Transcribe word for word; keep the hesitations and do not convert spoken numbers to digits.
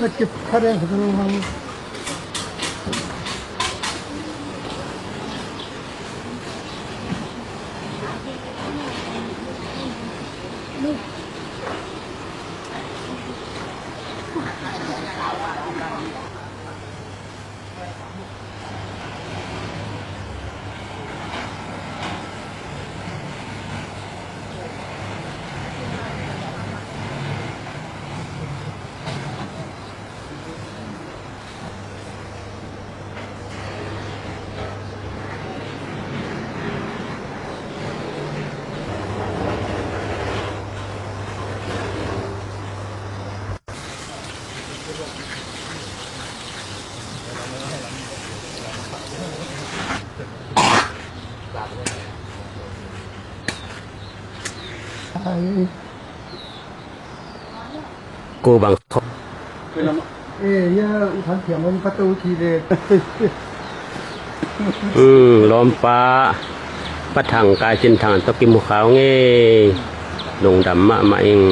ꯆꯠꯀꯦ ꯐꯔꯦ ꯐꯖꯅ ꯉꯥꯡꯉꯨ꯫ ꯀꯣ ꯕꯥꯡ ꯊꯣꯛ꯫ ꯑꯦ, ꯌꯥ, ꯎꯊꯥꯟ ꯊꯦꯡꯕ ꯐꯠꯇꯕ ꯊꯤꯔꯦ꯫ ꯎꯝ, ꯂꯣꯝꯄꯥ ꯄꯊꯥꯡ ꯀꯥꯏ ꯆꯤꯟ ꯊꯥꯡ ꯇꯣꯛꯀꯤ ꯃꯨꯈꯥꯎꯉꯦ꯫ ꯅꯣꯡꯗꯝ ꯃꯥ ꯃꯥ ꯏꯪ꯫